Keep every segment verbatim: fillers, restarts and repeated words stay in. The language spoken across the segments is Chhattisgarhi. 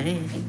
हम्म,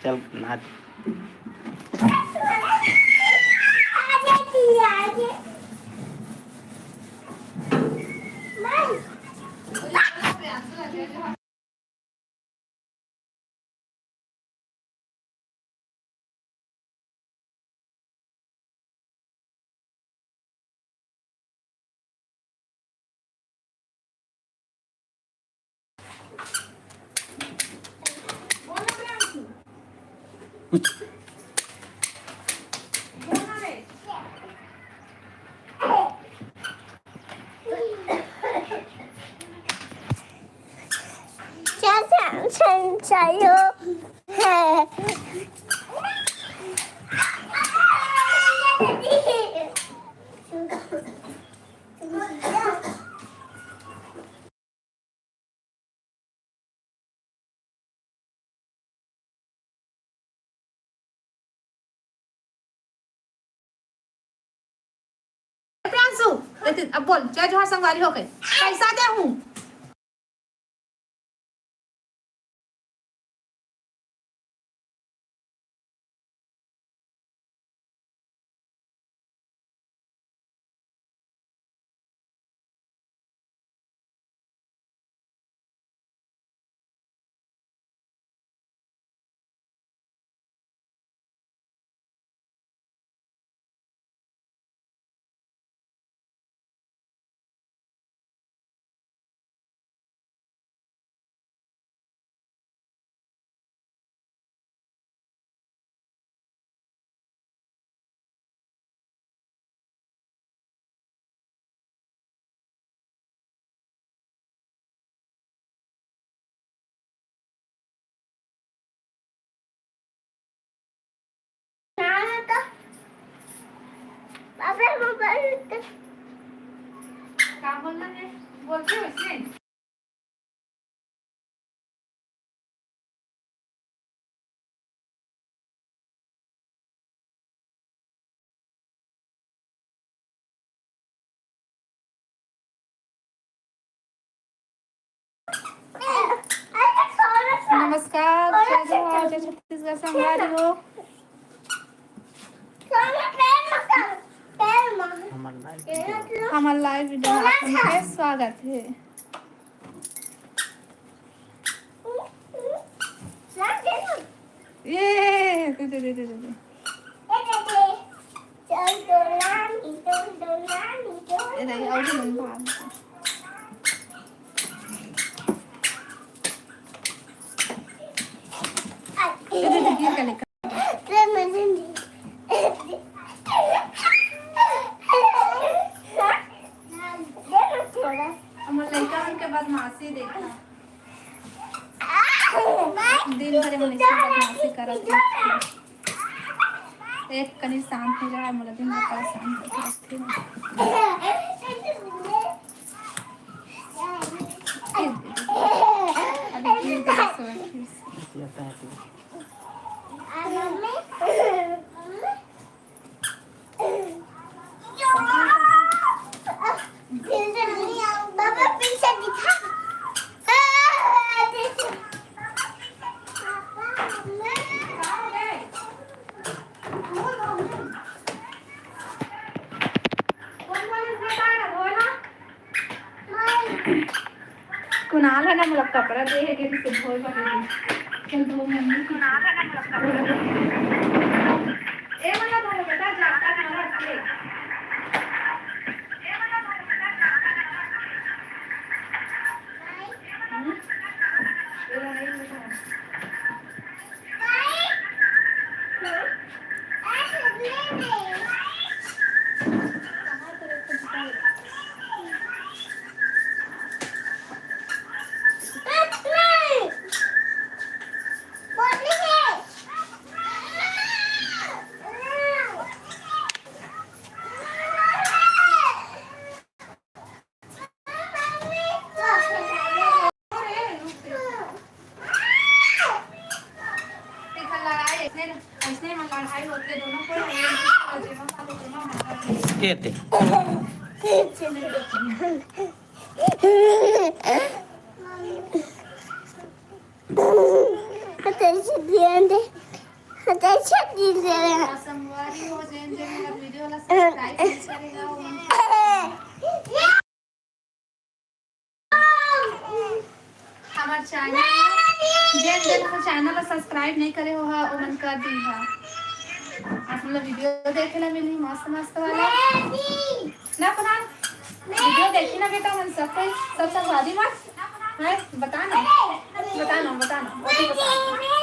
चल, नाच। प्रियांशु, एती अब बोल, जय जोहार संगवारी हो के। पैसा दे हूँ। अबे मोबाइल का बोलना है, बोलते हो इसमें। नमस्कार, जय जोहार, जय छत्तीसगढ़, संगवारी हो। हमर live video में आप मन के स्वागत है। ये, दे, दे, दे, दे, दे, दे। ए, नहीं, और भी लंबा है। दे, दे, दे, गिर गया लेकर। हमर लइका मन के बदमाशी देखा। दिन भर मन ऐसे बदमाशी करत रहिथे। एक कनी शांत हो जाए, मोला दिन भर परेशान करके रखथे। अभी गिर गया सोए फिर से। बाबा पीछे दिखा। कुणाल है ना, मोला कपड़ा दे है कि से धोए बर दे। चल धो मम्मी। कुणाल है ना, मोला कपड़ा दे। ए, मोला धो बेटा, जाता है, मोला ले। हम्म? ए, मोला नहीं धो। के ते। संगवारी हो, जेन जेन मोर video ला subscribe नइ करे हव, ओमन हमर channel, जेन जेन हमर channel ला subscribe नइ करे हो हा, ओमन कर दी हा। आप मन ला video देखे ला मिलही मस्त मस्त वाला। ना कुणाल, video देखी ना बेटा, मन सब कोई, सब संगवारी मन। हाय, बता ना, बता ना, बता ना, वो भी बता ना।